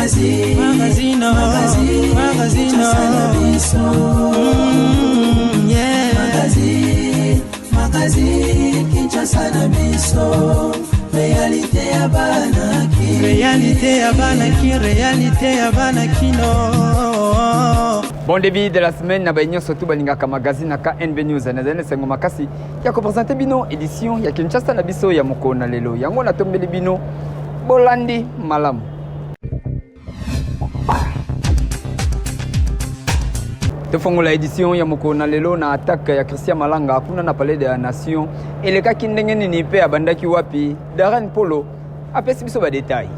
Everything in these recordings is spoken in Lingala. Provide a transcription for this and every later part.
Magazine, magazine, magazine, magazine, yeah. Magazine, magazine, Kinshasa na biso. Réalité ya bana ki. Réalité ya bana ki, réalité ya bana kino. Bon début de la semaine na baye nyonso tu balingaka magazine na KNB News nazali na esengo makasi ya kopresente bino edition ya Kinshasa na biso ya mokolo na lelo yango natombeli bino bolandi malamu. Tofongola edition ya mokolo na lelo na attaque ya Christian Malanga kuna na Palais de la Nation elekaki ndenge nini mpe abandaki wapi? Darren Polo apesi biso ba details.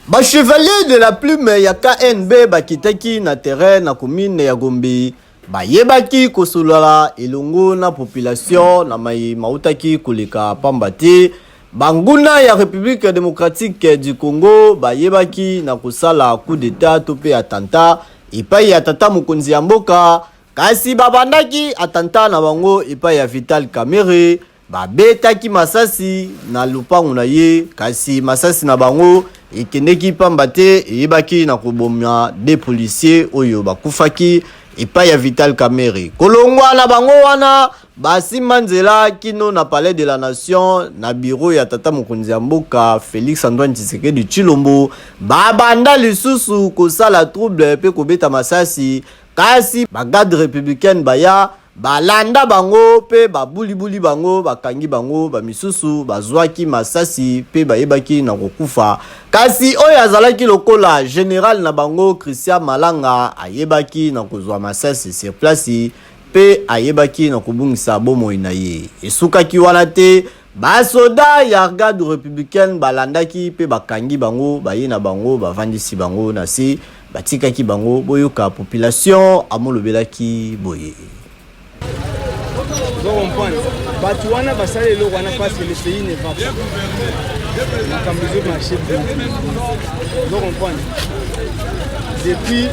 Ba chevaliers de la plume ya KNB bakitaki na terrain na commune ya Gombe bayebaki kosolola elongo na population na maye mautaki koleka pamba te banguna ya Republique democratique du Congo bayebaki na kosala coup d'etat to pe attentat epai ya tata mokonzi ya mboka kasi babandaki attentat na bango epai ya Vital Kamerhe Babetaki masasi na lopango na ye, kasi masasi na bango ekendeki pamba te, eyebaki na koboma deux policiers oyo bakufaki epai ya Vital Kamerhe. Kolongwa na bango wana, basimba nzela kino na Palais de la Nation, na bureau ya tata mokonzi ya mboka Felix Antoine Tshisekedi Tshilombo, babanda lisusu kosala trouble pe kobeta masasi, kasi ba gardes republicaines baya Balanda bango mpe babulibuli bango, bakangi bango, bamisusu bazwaki masasi mpe bayebaki na kokufa. Kasi oyo azalaki lokola general na bango Christian Malanga ayebaki na kozwa masasi sur place mpe ayebaki na kobungisa bomoi na ye. Esukaki wana te, Basoda ya Garde republicaine balandaki mpe bakangi bango, baye na bango bavandisi bango na se, batikaki bango. Boyoka population amolobelaki boye. Ozo comprendre? Bato wana basali eloko wana parce que le pays ne va pas. Makambo ezo marche bien. Ozo comprendre? Depuis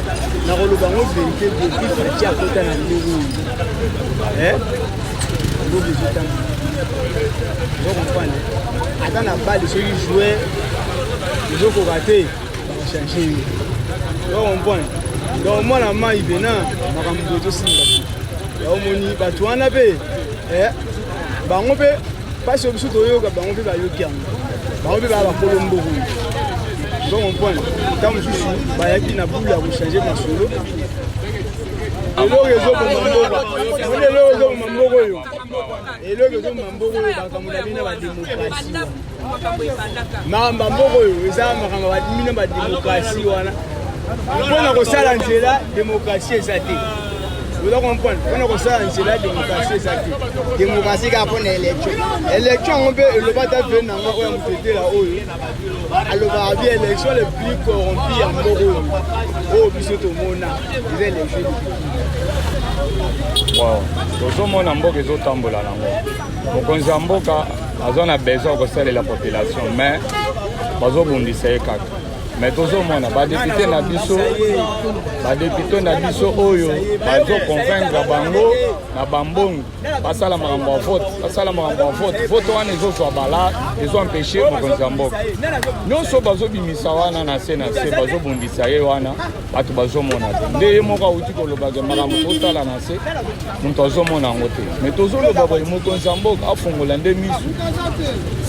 nakoloba yango verite depuis Fatshi akota na ndenge oyo. Eh? Mboka ezotambola. Ozo comprendre? Ata na bale soki joueur ezokoka te bakochange yo. Ozo comprendre? Donc mwana mai pena makambo boye ezosimba te. Omoni bato wana mpe eh, bango mpe mpasi oyo biso toyoka bango mpe bayoki yango bango mpe baya bakolo mboko ozo comprendre ntango mosusu bayaki na bule ya kochange masolo eloko ezoboma mboka omoni eloko ezoboma mboka oyo eloko ezoboma mboka oyo makambo na bino bademokrasi makambo ya mboka oyo eza makambo ya bino bademokrasi wana mpo na kosala nzela demokrasi eza te oza comprendre mpo na kosala nzela demokrasi eza te demokrasi kaka mpo na élection élection yango mpe eloba ata ve nanga oyo ya motetela oyo alobaka bi élection le plus corrompu ya mboka oyo oyo biso tomona eza élection Wow. Tozomona mboka ezotambola nango mokonzi ya mboka aza na besoin ya kosalela population mais bazobundisa ye kaka mais tozomona badepute na biso badepute na biso oyo bazoconvaincre bango na bambongo basala makambo ya vote basala makambo ya vote vote wana ezozwa bala ezoempeshe mokonzi ya mboka nyonso bazobimisa wana na se na se bazobundisa ye wana bato bazomona te nde ye moko awuti kolobaka makambo tosala na se moto azomona yango te me tozoloba boye mokonzi ya mboka afongola nde misu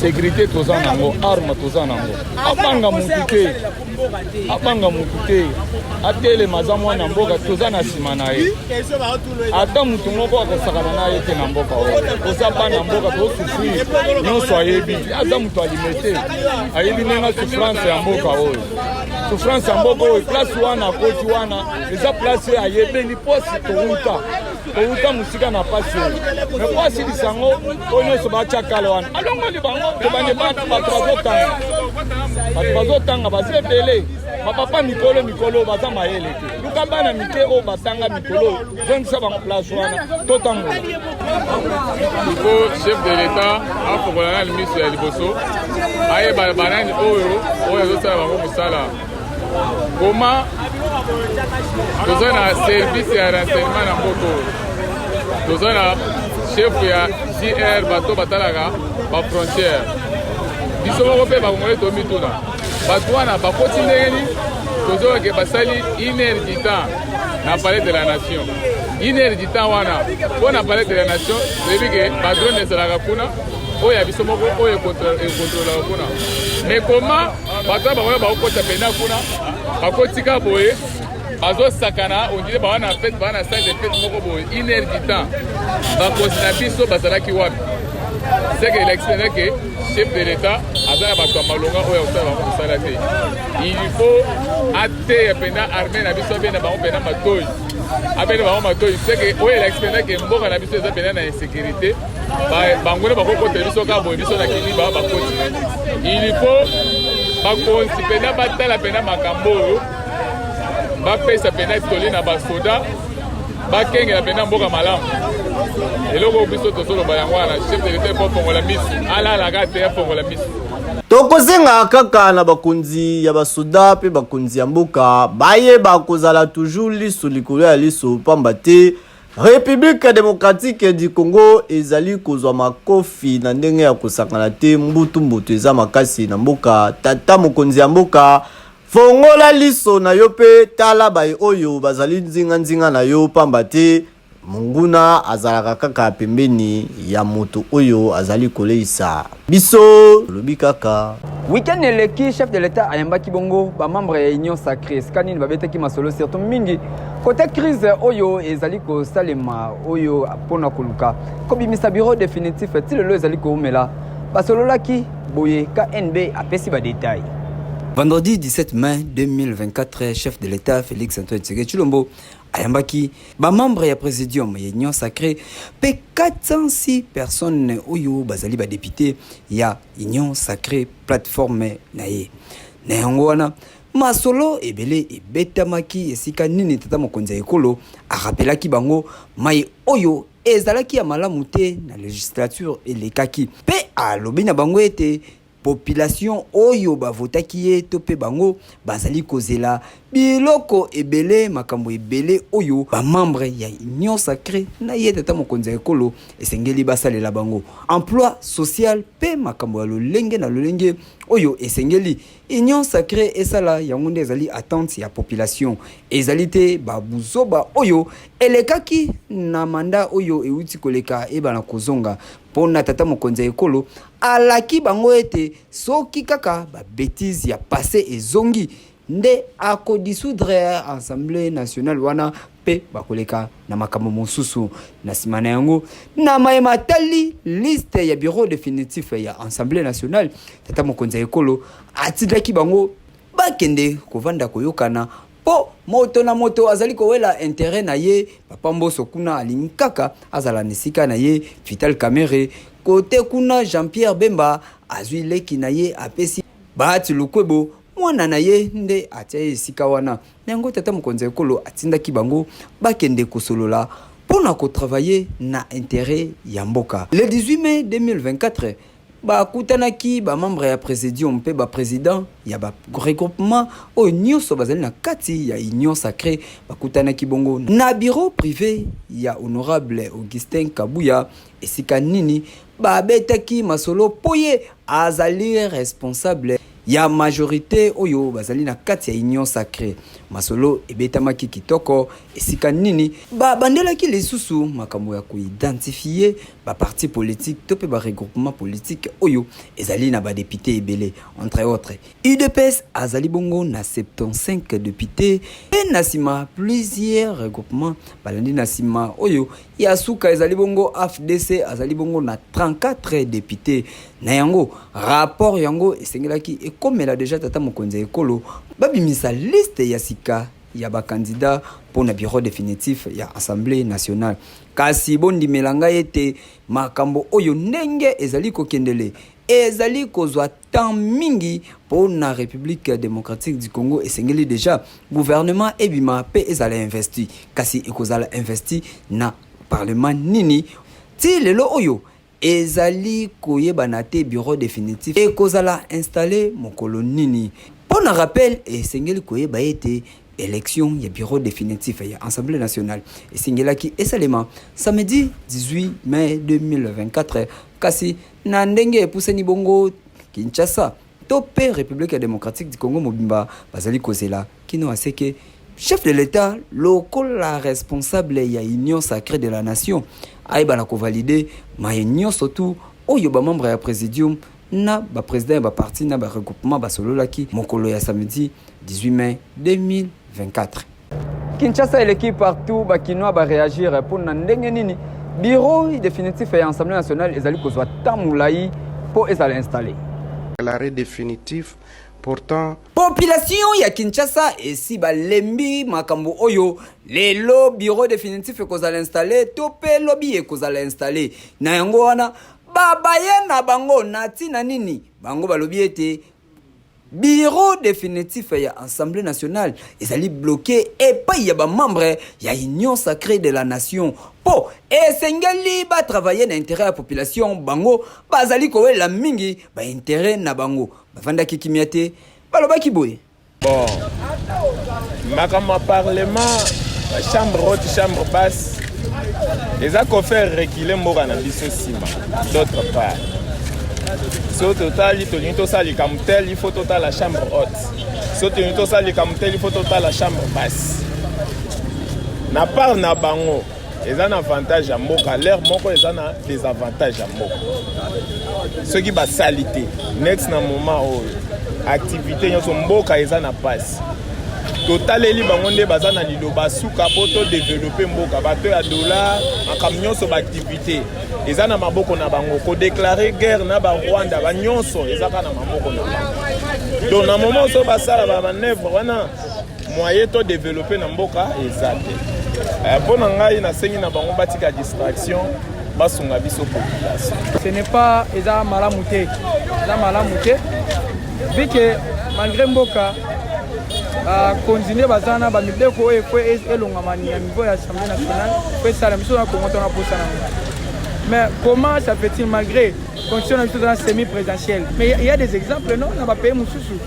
sekurite toza nango arme toza nango abanga motu te abanga motu te atelema aza mwana mboka toza na nsima na ye ata motu moko akosakana na ye te na mboka oyo toza bana mboka tozosufrir nyonso ayebi aza moto alime te ayebi ndenge souffrance ya mboka oyo souffrance ya mboka oyo place wana akoti wana eza place oyo ayebeli posi towuta towuta mosika na pasi oyo me po asilisa yango oyo nyonso batya kala wana alongoli bango tobandi bato bato bazotanga bato bazotanga baza ebele bapapa mikolo mikolo baza mayele te luka bana mike oyo batanga mikolo zongisa bango place wana totangola Iko chef de l'etat afongola nani miso ya liboso ayeba banani oyo oyo azosala bango mosala koma toza na service ya renseignement na mboka oyo toza na chef ya jr bato batalaka bafrontière. Biso moko mpe bakongole tomituna, bato wana bakoti ndenge nini? Tozoyoka ke basali une heure du temps na palais de la nation. Une heure du temps wana mpo na palais de la nation, toyebi ke badrone ezalaka kuna, oyo ya biso moko oyo ekontrolaka kuna. Mais comment bato wana bakoya bakokota mpena kuna, bakotika boye, bazosakana ondire baza na fete, baza na salle de fete moko boye, une heure du temps? Bakonzi na biso bazalaki wapi? C'est que elakisi mpenza ke chef de l'État aza na bato ya malonga oyo akosala bango mosala te. Il faut ateya mpenza armée na biso, abenda bango mpenza matoi, abenda bango matoi. C'est que oyo elakisi mpenza ke mboka na biso eza mpenza na insécurité. Bango nde bakokotela biso kaka boye, biso na kini bakoti. Il faut bakonzi mpenza batala mpenza makambo oyo, bapesa mpenza toli na basoda, bakengela mpenza mboka malamu. Eloko oyo biso tozoloba yango wana, chef de l'État po fongola miso, alalaka te, afongola miso. Tokosenga kaka na bakonzi ya basoda mpe bakonzi ya mboka bayeba kozala toujours liso likolo ya liso, pamba te République démocratique du Congo ezali kozwa makofi na ndenge ya kosakana te. Mbutu mbutu eza makasi na mboka. Tata mokonzi ya mboka, fongola liso na yo mpe tala baye oyo bazali nzinga-nzinga na yo, pamba te monguna azalaka kaka pembeni ya moto oyo azali koleisa biso. Tolobi kaka. Week-end eleki, chef de l'État ayambaki bongo bamembre ya Union sacrée, esika nini babetaki masolo, surtout mingi côté crise oyo ezali kosalema, oyo mpona koluka kobimisa bureau définitif, ti lelo ezali koumela. Basololaki boye, KNB apesi badétail. Vendredi 17 mai 2024, chef de l'État Félix Antoine Tshisekedi Tshilombo ayambaki bamembre ya présidium ya Union sacrée mpe 406 personnes oyo bazali badéputé ya Union sacrée plateforme na ye. Na yango wana, masolo ebele ebetamaki, esika nini tata mokonzi ya ekolo arapelaki bango mai oyo ezalaki ya malamu te na législature elekaki, mpe alobi na bango ete population oyo bavotaki ye to mpe bango bazali kozela biloko ebele, makambo ebele oyo bamembre ya Union sacrée na ye tata mokonzi ya ekolo esengeli basalela bango, emploi social mpe makambo ya lolenge na lolenge oyo esengeli Union sacrée esala. Yango nde ezali attente ya population, ezali te babuzoba oyo elekaki na mandat oyo euti koleka ebana kozonga. Mpo na tata mokonzi ya ekolo, alaki bango ete soki kaka babêtises ya passé ezongi, nde akodissoudre Assemblée nationale wana mpe bakoleka na makambo mosusu na nsima na yango. Na mayema atali liste ya bureau définitif ya Assemblée nationale, tata mokonzi ya ekolo atindaki bango bakende kovanda koyokana, mpo moto na moto azali kowela intérêt na ye. Papa Mboso kuna alingi kaka azala na esika na ye, Vital Kamerhe kote kuna, Jean-Pierre Bemba azwi leki na ye, apesi Bahati Lukwebo, mwana na ye, nde atia ye esika wana. Na yango, tata mokonzi ya ekolo atindaki bango bakende kosolola mpo na kotravailler na intérêt ya mboka. Le 18 mai 2024, bakutanaki bamembre ya présidium mpe baprésident ya baregroupement oyo nyonso bazali na kati ya Union sacrée. Bakutanaki bongo na bureau privé ya honorable Augustin Kabuya, esika nini babetaki masolo, mpo ye azali responsable ya majorité oyo bazali na kati ya Union sacrée. Masolo ebetamaki kitoko, esika nini babandelaki lisusu makambo ya koidentifier baparti politique to mpe baregroupement politique oyo ezali na badéputé ebele. Entre autres, UDPS azali bongo na 75 député, mpe na nsima plusieurs regroupement balandi na nsima. Oyo ya suka ezali bongo AFDC, azali bongo na 34 député. Na yango, rapport yango esengelaki ekomela déjà tata mokonzi ya ekolo, babimisa liste ya sika ya bakandidat mpo na bureau définitif ya Assemblée nationale. Kasi bondimela ngai ete makambo oyo ndenge ezali kokendele, ezali kozwa temps mingi mpo na République démocratique du Congo. Esengeli déjà gouvernement ebima mpe ezala investi, kasi ekozala investi na parlement nini? Ti lelo oyo ezali koyebana te bureau définitif ekozala installé mokolo nini. Mpo na rappel, esengeli koyeba ete élection ya bureau définitif ya Assemblée nationale esengelaki esalema samedi 18 mai 2024, kasi na ndenge epusani bongo. Kinshasa to mpe Republique ya Democratique du Congo mobimba bazali kozela kino aseke chef de l'Etat lokola responsable ya Union sacree de la nation ayeba na kovalide maye nyonso tu oyo ba membre ya presidium na ba president ya ba parti na ba regroupement basololaki mokolo ya samedi 18 mai 2024. Kinshasa eleki partout ba kinois ba reagir mpo na ndenge nini bureau définitif ya Assemblée nationale ezali kozwa temps molai mpo ezala installé. L'arrêt définitif pourtant Population ya Kinshasa esi balembi makambo oyo lelo bureau définitif ekozala installé to mpe lobi ekozala installé. Na yango wana babaye na bango na ntina nini? Bango balobi ete Bureau definitif ya Assemblee nationale ezali bloqué epai ya ba membres ya Union sacree de la nation mpo esengeli ba travailler na interet ya population. Bango bazali kowela mingi ba interet na bango. Bafandaki kimia te, balobaki boye. Bon, makambo ya parlement, chambre haute, chambre basse eza kofaire reculer mboka na biso nsima. D'autre part, so totali, tolingi tosala likambo tel, il faut totala chambre haute. So tolingi tosala likambo tel, il faut totala chambre basse. Na part na bango eza na avantage ya mboka, l'heure moko eza na désavantage ya mboka. Soki basali te net na moment oyo activité nyonso mboka eza na pasi, totaleli bango nde baza na liloba suka mpo todevelope mboka. Bato ya dollar, makambo nyonso, baaktivité eza na maboko na bango. Kodeklare guerre na barwanda banyonso eza kaka na maboko na bango. Donc na moment oso basala bamanevre wana, moyen to develope na mboka eza te. Mpo na ngai, nasengi na bango batika distraction, basunga biso population. Ce n'est pas, eza malamu te, eza malamu te, vu que malgré mboka bakonzi nde baza na bamibeko oyo efo elongama na niveau ya Assemblée nationale po esala biso na Kongo tona posa nango. Mais comment ça fait-il, malgré constitution na biso eza semi présidentielle? Mais il y a des exemples, non, na bapays mosusu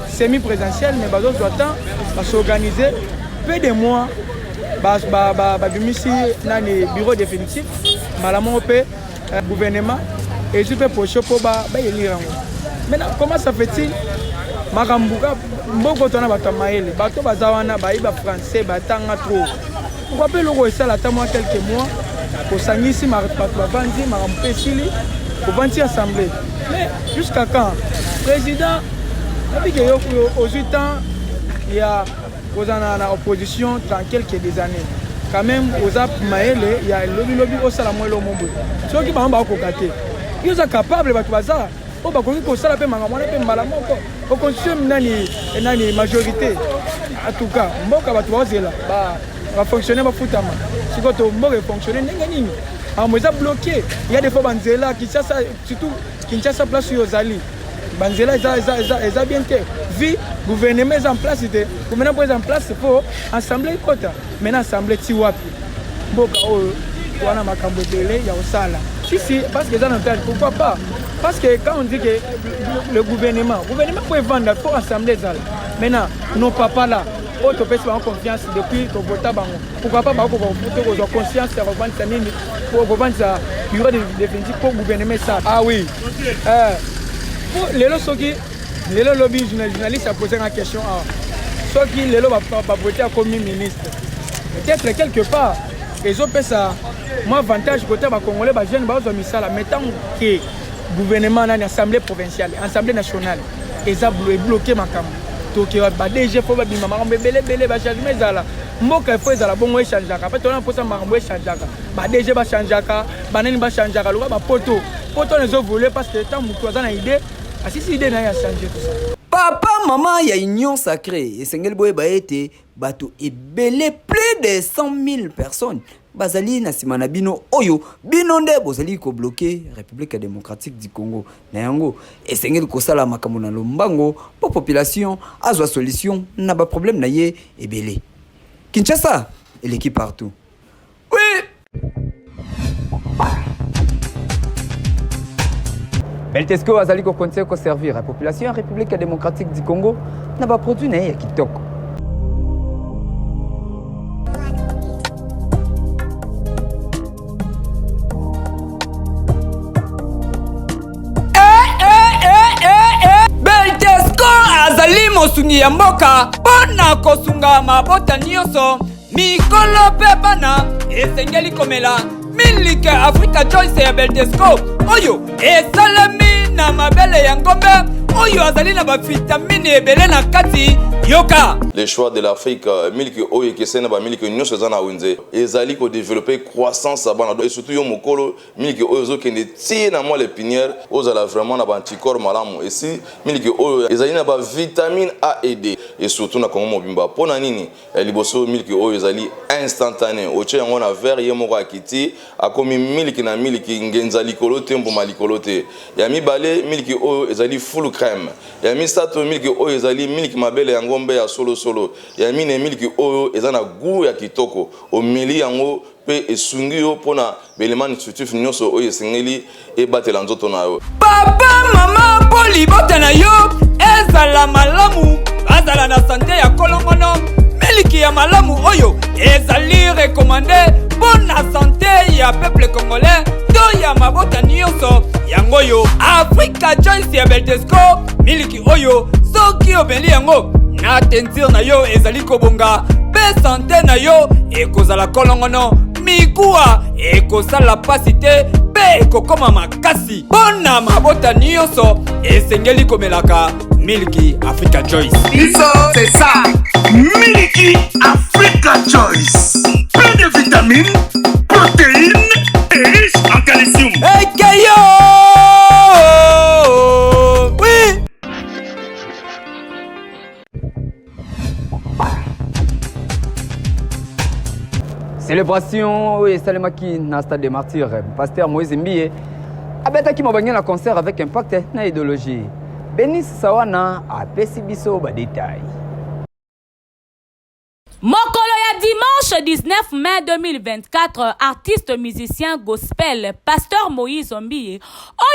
semi présidentielle, mais bazozwa temps, basorganiser peu de mois, babimisi nani bureau définitif mbala moko, mpe gouvernement ezwi mpe position mpo baélire yango. Maintenant, comment ça fait-il makambo mboka to na bato ya mayele, bato baza wana bayiba français, batanga trop, pourquoi mpe eloko esala ata mwa quelques mois, kosangisi bato, bavandi, makambo mpe esili, kovandisi assemblée? Mais jusqu'à quand, président? Nabike yo ozwi temps ya kozala na opposition tranquille quelques des années, quand même oza mayele ya lobilobi, osala mwa eloko boye. Soki bango bakokoka te, yo oza capable, bato baza oyo bakoki kosala mpe makambo wana mpe mbala moko oconstitue nani nani majorité. En tout cas, mboka bato baozela bafonctionnaire bafutama. Sikoyo to mboka efonctionne ndenge nini? Makambo eza bloqué. Ya des fois banzela Kinshasa, surtout Kinshasa, place oyo ozali, banzela eza bien te. Vi gouvernement eza en place te. Gouvernement mpo eza en place, mpo assemblée ekota. Maintenant assemblée ti wapi? Mboka oyo wana makambo ebele ya kosala. Si si, parce que eza na tali, pourquoi pas? Parce que quand on dit que le gouvernement po evanda, faut assemblée ezala. Maintenant, nos papa là oyo topesi bango confiance depuis tovota bango, pourquoi pas bakokoka kozwa conscience ya kovandisa nini, kovandisa bureau définitif mpo gouvernement esala? Ah oui, po lelo, soki lelo lobi journaliste apose nga question awa, soki lelo bavote akomi ministre, peut-être quelque part ezopesa mwa avantage côté bacongolais, bajeune bazwa misala. Mais ntango ke gouvernement nani, assemblée provinciale, assemblée nationale eza ebloqué makambo, toke ba DG fo babima, makambo ebele ebele, bachangement ezala. Mboka efo ezala bongo, echangeaka mpe tona mposa makambo echangeaka, ba DG bachangeaka, banani bachangeaka, lokola bapoto poto wana ezoévolue, parce que ntango motu aza na idée, asisi idée na ye, achange tout ça. Papa, mama ya Union sacrée, esengeli boyeba ete bato ebele, plus de 100 000 personnes bazali na nsima na bino, oyo bino nde bozali kobloquer République démocratique du Congo. Na yango esengeli kosala makambo na lombango mpo population azwa solution na baproblème na ye ebele. Kinshasa eleki partout, oui. Beltesco azali kokontinue koservir ya population ya République démocratique du Congo na baproduit na ye ya kitoko. Azali mosungi ya mboka mpo na kosunga mabota nyonso, mikolo mpe bana. Esengeli komela miliki Africa Choice ya Beltesco oyo esalemi na mabele ya ngombe oyo azali na bavitamini ebele na kati. Yoka Le choix de l'Afrique, miliki oyo ekeseni na bamiliki nyonso eza na wenze, ezali kodévelopper croissance ya bana et surtout yo mokolo. Miliki oyo ezokende ti na moelle épinière, ozala vraiment na baanticorps malamu. Esi miliki oyo ezali na bavitamine A et D et surtout na Kongo mobimba. Mpo na nini? Ya liboso, miliki oyo ezali instantané. Otie yango na verre, ye moko akiti, akomi miliki na miliki, ngenza likolo te, mbuma likolo te. Ya mibale, miliki oyo ezali full crème. Ya misato, miliki oyo ezali miliki mabele ya ngombe ya solosolo. Ya mine, miliki oyo eza na goût ya kitoko. Omeli yango mpe esungi yo mpona baélément nutritif nyonso oyo esengeli ebatela nzoto na yo. Papa, mama, mpo libota na yo ezala malamu, bazala na santé ya kolongono, miliki ya malamu oyo ezali recommandé mpo na santé ya peuple congolais to ya mabota nyonso, yango oyo Africa Choice ya Beltesco. Miliki oyo, soki omeli yango na teinture na yo ezali kobonga mpe santé na yo ekozala kolongono, mikuwa ekosala pasi te mpe ekokoma makasi. Mpo na mabota nyonso esengeli komelaka miliki Africa Choice. Biso, c'est ça. Miliki Africa Choice. Plein de vitamines, protéines et riche en calcium. Ekeyo oui. Célébration oyo esalemaki na Stade de Martyr, pasteur Moïse Mbiye abetaki mobange na concert avec impact na idéologie. Benis Sawana apesi biso badétail. Mokolo ya dimanche 19 mai 2024, artiste musicien gospel pasteur Moïse Mbiye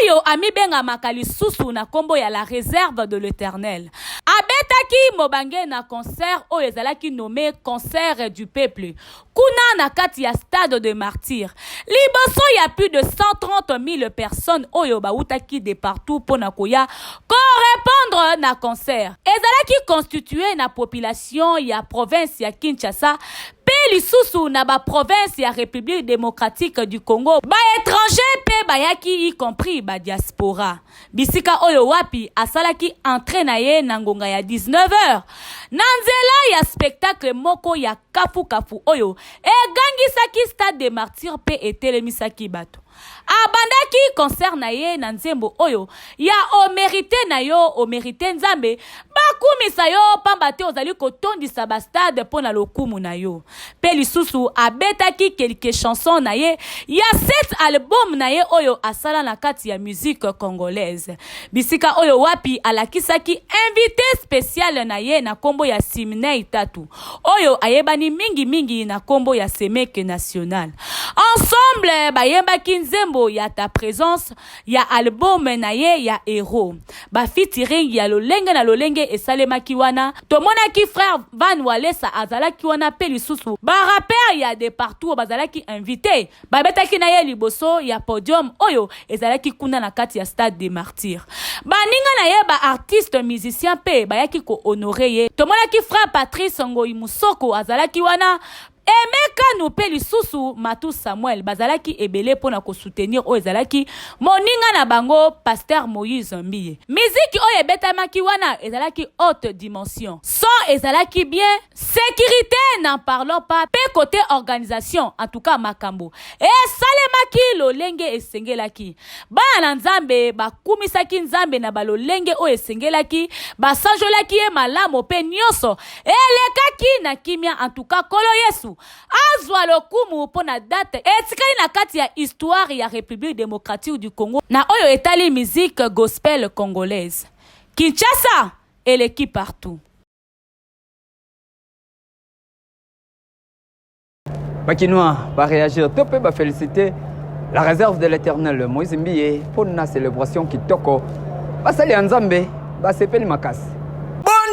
oyo amibengamaka lisusu na nkombo ya La Réserve de l'Éternel abetaki mobange na concert oyo ezalaki nommé Concert du Peuple kuna na kati ya Stade de Martyr, liboso ya plus de 130 000 personnes oyo bautaki de partout mpo na koya korépondre na concert. Ezalaki constitué na population ya province ya Kinshasa mpe lisusu na baprovince ya République démocratique du Congo, baétranger mpe bayaki, y compris badiaspora. Bisika oyo wapi asalaki entrée na ye na ngonga ya 19h na nzela ya spectacle moko ya kafukafu oyo egangisaki Stade de Martyr mpe etelemisaki bato. Abandaki concert na ye na nzembo oyo ya "Omérite na yo, omérite Nzambe bakumisa yo, pamba te ozali kotondisa bastade mpo na lokumu na yo." Mpe lisusu abetaki quelques chansons na ye ya sept album na ye oyo asala na kati ya musique congolaise. Bisika oyo wapi alakisaki invité spécial na ye na nkombo ya Simnei Tatu oyo ayebani mingimingi na nkombo ya Semeke National. Ensemble bayembaki nzembo ya "Ta Présence" ya album na ye ya Héros. Bafeaturing ya lolenge na lolenge esalemaki wana. Tomonaki frère Van Walesa azalaki wana, mpe lisusu barappeur ya de partout oyo bazalaki invité babetaki na ye liboso ya podium oyo ezalaki kuna na kati ya Stade de Martyr. Baninga na ye baartiste musicien mpe bayaki kohonorer ye. Tomonaki frère Patrice Ngoi Musoko azalaki wana, Emekanu mpe lisusu Matu Samuel bazalaki ebele mpo na kosoutenir oyo ezalaki moninga na bango pasteur Moïse Mbiye. Miziki oyo ebetamaki wana ezalaki haute dimension, son ezalaki bien, sécurité n'en parlons pas, mpe côté organisation, en tout cas makambo esalemaki lolenge esengelaki. Bana na Nzambe bakumisaki Nzambe na balolenge oyo esengelaki, basanjolaki ye malamu mpe nyonso elekaki na kimia. En tout cas Nkolo Yesu azwa lokumu mpo na date etikali na kati ya histoire ya République démocratique du Congo na oyo etali musique gospel congolaise. Kinshasa eleki partout. Bakinois baréagir to mpe bafélicité La Réserve de l'Éternel Moïse Mbiye mpo na célébration kitoko. Basali ya Nzambe basepeli makasi.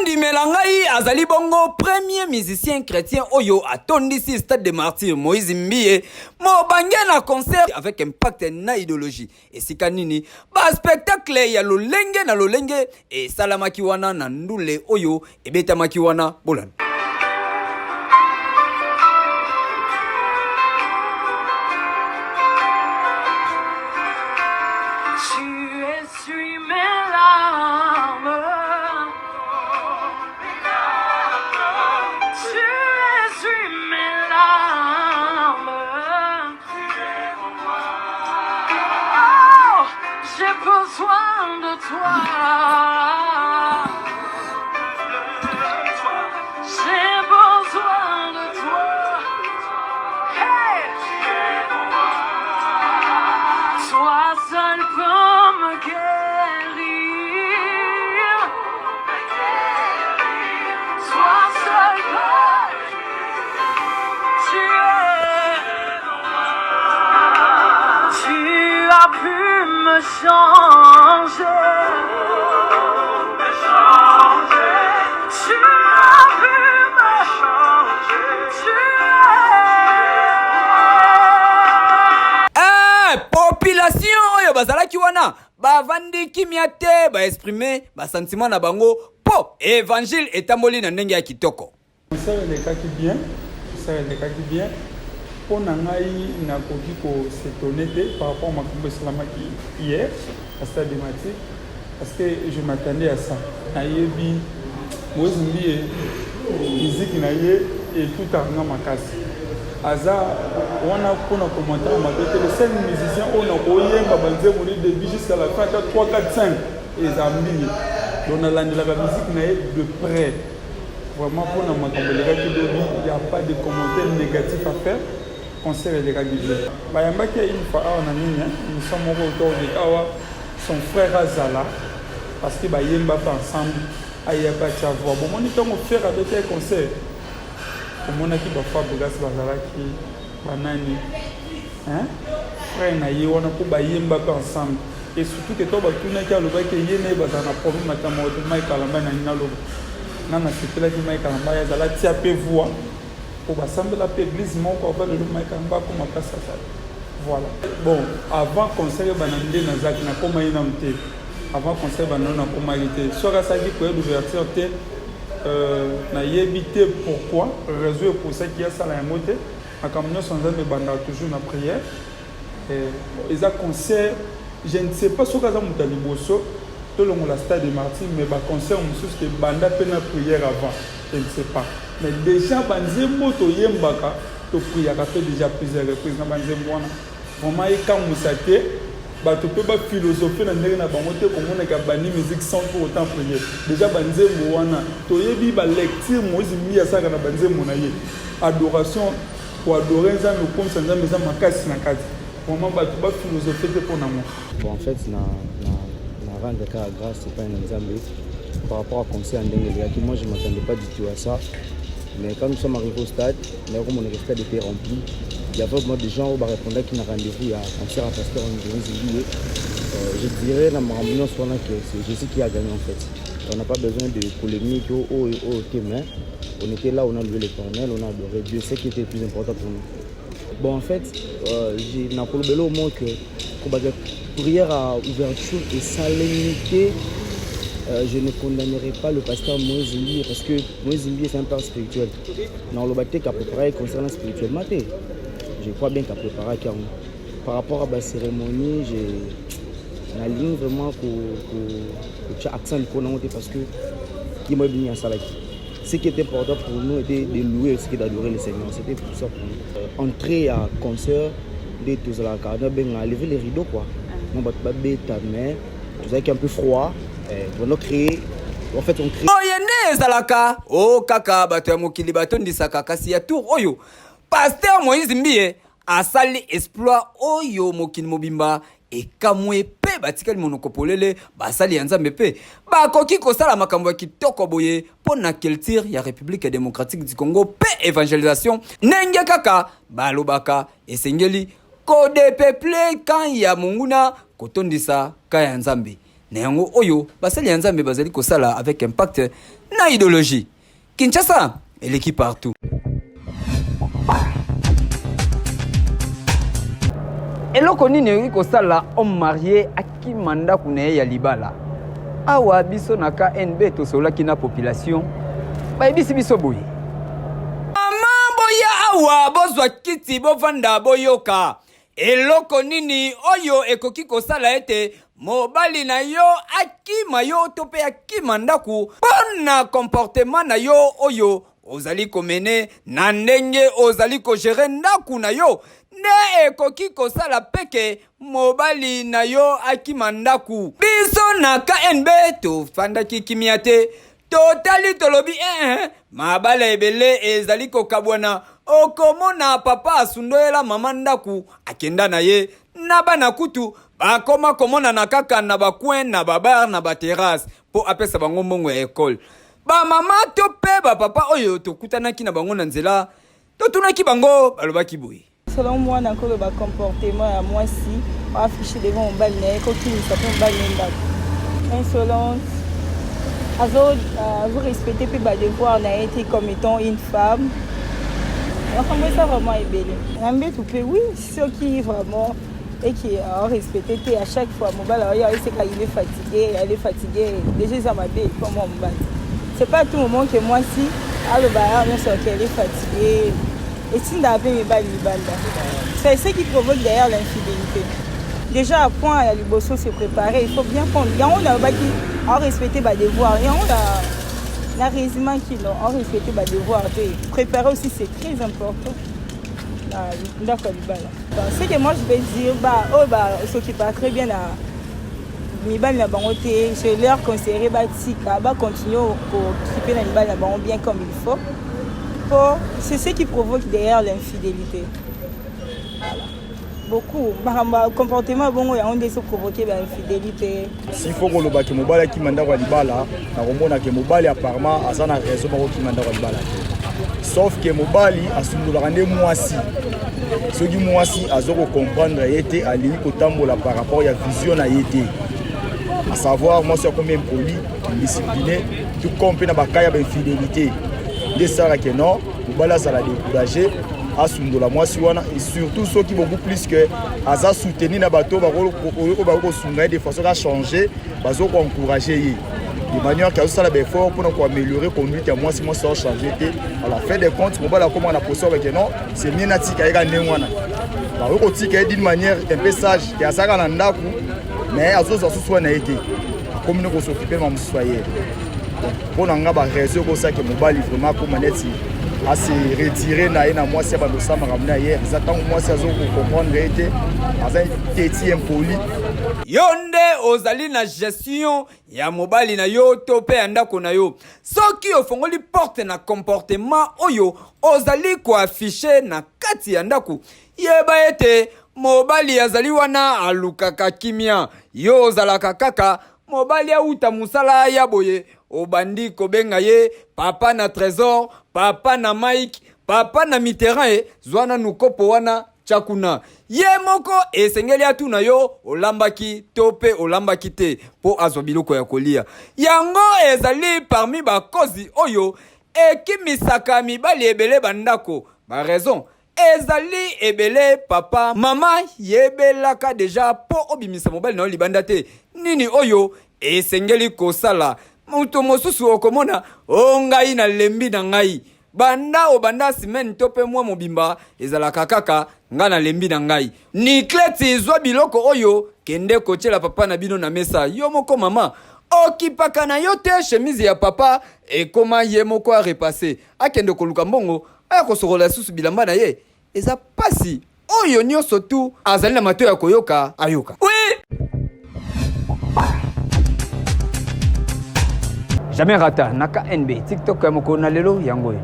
Bondimela ngai azali bongo premier musicien chrétien oyo atondisi stade de martyr Moïse Mbiye mobange na concert avec impact na idéologie. Esika nini ba spectacle ya lolenge na lolenge esalamaki wana na ndule oyo ebetamaki wana bolanda. Eh, population oyo bazalaki wana bavandi kimia te baexprime basentiment na bango mpo evangile etamboli na ndenge ya kitoko. Concert elekaki bien, concert elekaki bien. Mpo na ngai nakoki ko s'etonner te par rapport à makambo esalamaki hier à stade des Martyrs parce que je m'attendais à ça. Nayebi Moïse Mbiye musique na ye etutaka nga makasi. Aza wana mpo na commentaire mabe te. Le seul musicien oyo nakoyemba banzembo du début jusqu'à la fin ata 3 4 5 eza Mbiye. Donc nalandelaka musique na ye de près. Vraiment pona makambo elekaki lobi il ya pas de commentaire négatif à faire concert elekaki bien. Bayambaki ye une fois awa na nini emission moko auto awa son frère azala parce que bayemba pe ensemble aya pe atia voix bomoni ntango frère abetaki concert omonaki ba Fabregas bazalaki banani hein frère na ye wana mpo bayemba pe ensemble et surtout que to batunaki alobaki ye na ye bazala na problème ata moko te Mike Kalambay na ngai naloba nga nasepelaki Mike Kalambay azala atia pe voix mpo basambela pe église moko avant lelo Mike Kalambay akoma place azali voilà bon avant concert ebanda nde nazalaki nakoma ye nanu te avant concert ebanda nanu nakomaki te soki asalaki prière d'ouverture te euh, nayebi te pourquoi réseau epusaki ye asala yango te Makambo nionso ya Nzambe ebandaka toujours na prière. Eh, eza concert, je ne sais pas soki aza moto ya liboso tolongola stade de martyr mais ba concert mosusu ke banda pe na prière avant, je ne sais pas. Mais déjà ba nzembo toyembaka, to priaka pe déjà plusieurs reprises na ba nzembo wana. Vraiment ekamwisa te bato pe ba philosophe na ndenge na bango te komona ke abandi musique sans pour autant prier. Dejà ba nzembo wana toyebi ba lecture Moïse Mbiye asalaka na ba nzembo na ye. Adoration, ko adorer Nzambe, kokumisa Nzambe eza makasi na kati. Vraiment batu ba philosophe te pona ngo. Bon en fait na na na rendre kaka grâce epai na Nzambe par rapport à concert ya ndenge elekaki moi je m'attendais pas du tout à ça mais quand nous sommes arrivés au stade naye komona que stade était rempli il y avait vraiment des gens oyo barépondaki na rendez-vous ya concert ya pasteur Moïse Mbiye euh, je dirais na makambo nyonso wana que c'est Jésus qui a gagné en fait on n'a pas besoin de polémique oyo oyo te mais On était là, on a loué l'éternel, on a adoré Dieu, ce qui était le plus important pour nous. Bon, en fait, euh, j'ai nakolobela au moins que kobaka prière à ouverture et salénité, euh, je ne condamnerai pas le pasteur Moïse Mbiye parce que Moïse Mbiye c'est un père spirituel. Dans le bâté qu'a préparé concernant spirituellement, je crois bien qu'a préparé par rapport à la cérémonie, j'ai nalingi vraiment kotia accent likolo nango te parce que ye moyebi nini asalaki Ce qui était important pour nous était de louer aussi que d'adorer le Seigneur. C'était pour ça pour nous. Euh, entrée à concert nde tozalaka nabenga lever les rideaux quoi. Moi bato babeta mais tozalaki un peu froid. Eh, tobanda créer en fait on crée boye nde ezalaka o oh, kaka bato ya mokili batondisaka kasi ya tour oyo pasteur moïse mbiye asali exploit oyo mokili mobimba ekamwe mpe batikali monoko polele. Basali ya Nzambe mpe bakoki kosala makambo ya kitoko boye mpo na culture ya Republique democratique du Congo mpe evangelisation, ndenge kaka balobaka esengeli kodepeple camp ya monguna, kotondisa camp ya Nzambe. Na yango oyo basali ya Nzambe bazali kosala avec impact na idéologie. Kinshasa eleki partout. Eloko nini ekoki kosala homme marie akima ndako na ye ya libala? Awa biso na KNB tosololaki na population, bayebisi biso boye. Mama boya awa bozwa kiti bovanda boyoka. Eloko nini oyo ekoki kosala ete mobali na yo akima yo to mpe akima ndako mpo na comportement na yo oyo ozali komene na ndenge ozali kogere ndako na yo nde ekoki kosala peke mobali na yo akima ndako? Biso na KNB tofandaki kimia te. Totali tolobi eh, eh, mabala ebele ezali kokabwana. Okomona papa asundolela mama ndaku akenda na ye na bana kutu bakoma komonana kaka na bacoin na babar na baterrasse mpo apesa bango mbongo ya ekole. Bamama to mpe bapapa oyo tokutanaki na bango na nzela totunaki bango balobaki boye. Selon moi nakoloba comportement ya mwasi affiche devant mobali na ye kokimisa mpe mobali na ye ndako insolente azo azo respecter mpe badevoir na ye te comme étant une femme makambo eza vraiment ebele na mbetu mpe oui soki vraiment eke arespecte te à chaque fois mobali aoya eseka il est fatigué elle est fatigué déjà eza mabe mpo mwa mobali c'est pas tout moment que mwasi aloba ya nyonso qu'elle est fatiguée Etindaka pe mibali libanda. C'est ce qui provoque d'ailleurs l'infidélité. Déjà point ya liboso se préparer, il faut bien prendre. Yango nalobaki a respecter ba devoir. Yango na na résumaki non, a respecter ba devoir te. Préparer aussi c'est très important. Na ndako ya libala. Ce que moi je vais dire ba oyo ba s'occupa très bien na mibali na bango te, je leur conseillerais batika ba continuer kokipe na mibali na bango bien comme il faut. Po c'est ce qui provoque derrière l'infidélité. Voilà. Beaucoup makambo ya comportement bongo yango nde ezo provoquer ba infidélité. S'il faut koloba ke mobali akima ndako ya libala, nakomona ke mobali apparemment aza na raison bakokima ndako ya libala te. Sauf ke mobali asundolaka nde mwasi. Soki mwasi azo ko comprendre ye te, alingi kotambola par rapport ya vision na ye te. À savoir mwasi akomi impoli, indiscipliné, tout comme mpe na baka ya bainfidélité nde esalaka ke non mobali azala découragé asundola mwasi wana et surtout soki beaucoup plus que aza soutenu na bato oyo bakoki kosunga ye de façon achange bazo koencourage ye de manière ke azosala baeffort mpona koaméliorer conduite ya mwasi mwasi aochange te à la fin des comptes mobali akóma na position abake non c'est mieux natika ye ka ndenge wana bakoki kotika ye d'une manière un peu sage ke azalaka na ndako mais azozwa susu wana ye te akomi ne kosokipe ma mosusu aye mpo na nga baraison ekosaki mobali vraiment akoma neti ase retire na ye na mwasi ya bando osala makambo na ye eza ntango mwasi azo kocomprendre ye te aza teti impoli. Yo nde ozali na gestion ya mobali na yo to mpe ya ndako na yo. Soki ofongoli porte na comportement oyo ozali koaffiche na kati ya ndako, yeba ete mobali azali wana alukaka kimia. Yo ozalaka kaka mobali auta mosala ya boye, obandi kobenga ye papa na Trésor, papa na Mike, papa na Mitterrand. E zwa nanu kopo wana tya kuna. Ye moko esengeli atuna yo olambaki to mpe olambaki te mpo azwa biloko ya kolia. Yango ezali parmi bakozi oyo ekimisaka mibali ebele bandako. Ba raison ezali ebele. Papa, mama, yebelaka deja mpo obimisa mobali na yo libanda te. Nini oyo esengeli kosala? Moto mosusu okomona o ngai nalembi na ngai banda obanda semaine to mpe mwa mobimba ezalaka kaka ngai nalembi na ngai. Nikleti, zwa biloko oyo kende kotiela papa na bino na mesa. Yo moko mama okipaka na yo te, chemise ya papa ekoma ye moko arepasse, akende koluka mbongo aya kosokola lisusu bilamba na ye. Eza pasi. Oyo nyonso tu azali na matoi ya koyoka ayoka. Oui! Jamais rata na KNB TikTok ya mokolo na lelo yango oyo.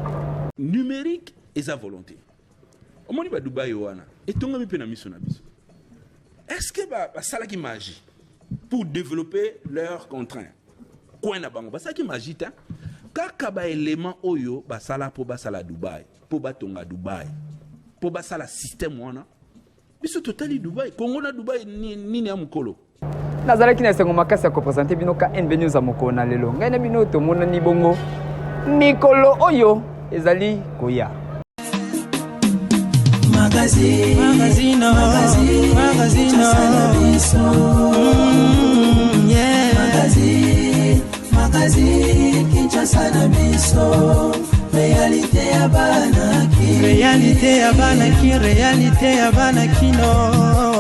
Numerique eza volonté. Omoni ba Dubai wana etongami mpe na miso na biso. Est-ce que basalaki magie pour développer leur contraint? Coin na bango basalaki magie te. Kaka ba élément oyo basala mpo basala Dubai, mpo batonga Dubai, mpo basala système wana. Biso totali Dubai, Congo na Dubai nini ya mokolo? Nazalaki na esengo makasi ya kopresente bino KNB News ya mokolo na lelo. Ngai na bino tomonani bongo mikolo oyo ezali koya. Magazine, magazine, magazine, magazine, yeah. Magazine, magazine, Kinshasa na biso, réalité ya bana ki, réalité ya bana ki, réalité ya bana kino.